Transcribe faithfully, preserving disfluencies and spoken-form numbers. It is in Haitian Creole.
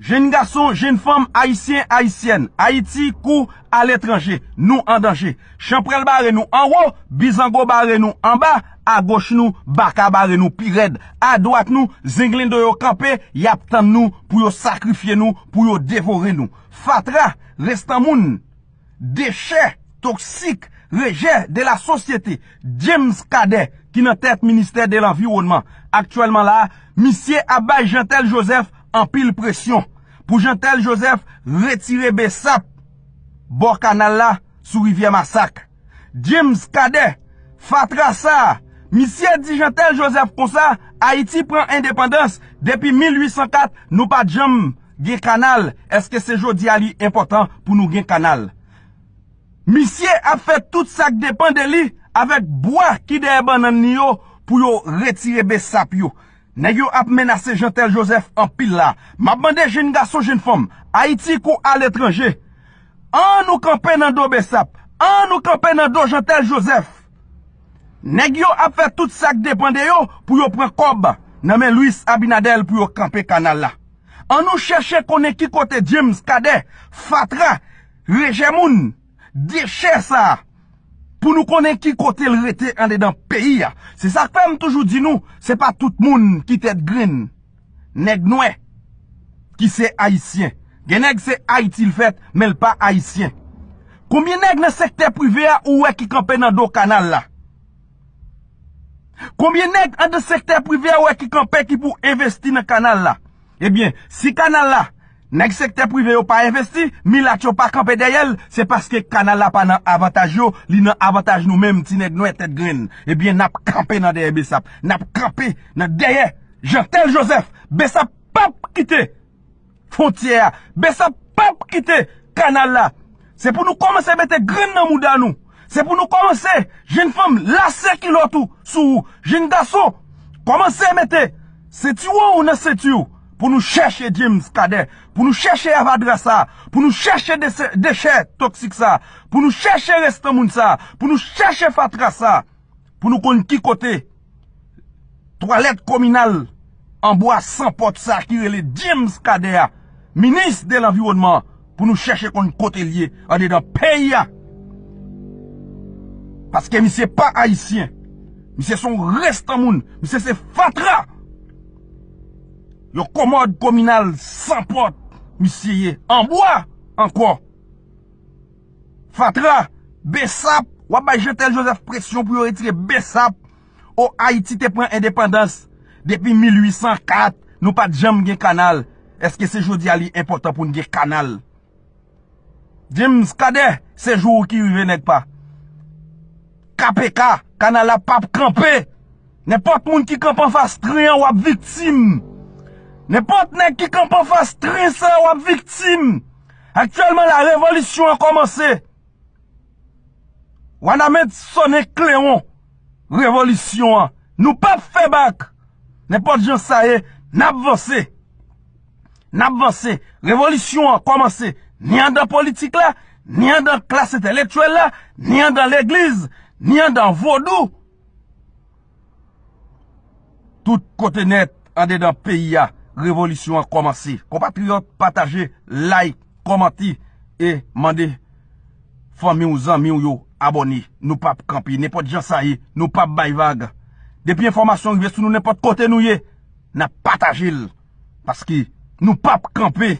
Jenn gason, jenn fanm, ayisyen, ayisyèn, Ayiti kou aletranje, nou an danje. Chan pral bare nou anwo, bizango bare nou anba, agoch nou, baka bare nou pi rèd, adwat nou, zenglendo yo kanpe, y ap tann nou pou yo sakrifye nou, pou yo devore nou. Fatra, restan moun, dechè, toksik, rejè de la sosyete, James Cadet, ki nan tèt ministè de lanviwònman aktyèlman la, misye ap bay Jeantel Joseph anpil presyon pou Jeantel Joseph retire Besap bò kanal la sou rivyè Masak. James Cadet, fatra sa a, misye di Jeantel Joseph konsa, Ayiti pran endepandans depi mil uit san kat, nou pa t janm gen kanal, èske se jodi a li enpòtan pou nou gen kanal? Misye ap fè tout sa k depann de li avèk bwa ki dèyè bannann li yo pou yo retire Besap yo. Nèg yo ap menase Jeantel Joseph anpil la. M ap mande jenn gason, jenn fanm, Ayiti kou aletranje, an nou kanpe nan do Besap, an nou kanpe nan do Jeantel Joseph. Nèg yo ap fè tout sa k depann de yo pou yo pran kòb nan men Luis Abinader pou yo kanpe kanal la. An nou chèche konnen ki kote James Cadet, fatra, rejè moun, dechè sa a, pou nou konnen ki kote l rete andedan peyi a. Se sa k fè m toujou di nou, se pa tout moun ki tèt grenn, nèg nwè, ki se ayisyen. Gen nèg se Ayiti l fèt, men l pa ayisyen. Konbyen nèg nan sektè prive a ou wè ki kanpe nan do kanal la? Konbyen nèg anndan sektè prive a ou wè ki kanpe ki pou envesti nan kanal la? Ebyen, si kanal la, nèg sektè prive yo pa envesti, milat yo pa kanpe dèyè l, se paske kanal la pa nan avantaj yo, li nan avantaj nou menm, ti nèg nwè tèt grenn. Ebyen, n ap kanpe nan dèyè Besap, n ap kanpe nan dèyè Jeantel Joseph. Besap p ap kite fwontyè a. Besap p ap kite kanal la. Se pou nou kòmanse mete grenn nan mouda nou. Se pou nou kòmanse, jenn fanm, lase kilòt ou sou ou. Jenn gason, kòmanse mete sentiwon ou nan senti w pou nou chèche James Cadet, pou nou chèche avadra sa, pou nou chèche dese- dechè toksik sa, pou nou chèche restan moun sa, pou nou chèche fatra sa, pou nou konn ki kote twalèt kominal an bwa san pòt sa ki rele James Cadet a, minis de lanviwònman, pou nou chèche konn kote l ye andedan peyi a. Paske misye pa ayisyen. Misye se yon restan moun. Misye se fatra. Yon komòd kominal san pòt misye ye. An bwa ankò. Fatra, Besap, w ap bay Jeantel Joseph presyon pou yo retire Besap. O, Ayiti te pran endepandans depi mil uit san kat, nou pa t janm gen kanal. Èske se jodi a li enpòtan pou n gen kanal? James Cadet, se jou ou ki rive, nèg pa. K P K, kanal la p ap kanpe. Nenpòt moun ki kanpe anfas tren an, w ap viktim. Nenpòt nèg ki kanpe anfas tren sa, w ap viktim. Aktyèlman la, revolisyon an kòmanse. Wanament sonnen klewon revolisyon an. Nou p ap fè bak. Nenpòt jan sa ye, n ap vanse. N ap vanse. Revolisyon an kòmanse ni anndan politik la, ni anndan klas entèlektyèl la, ni anndan legliz, ni anndan vodou. Tout kote nèt andedan peyi a, revolisyon an kòmanse. Konpatriyòt, pataje, like, kòmante e mande fanmi w, zanmi w yo abòne. Nou p ap kanpe, nenpòt jan sa ye, nou p ap bay vag. Depi enfòmasyon rive sou nou nenpòt kote nou ye, n ap pataje l. Paske nou p ap kanpe.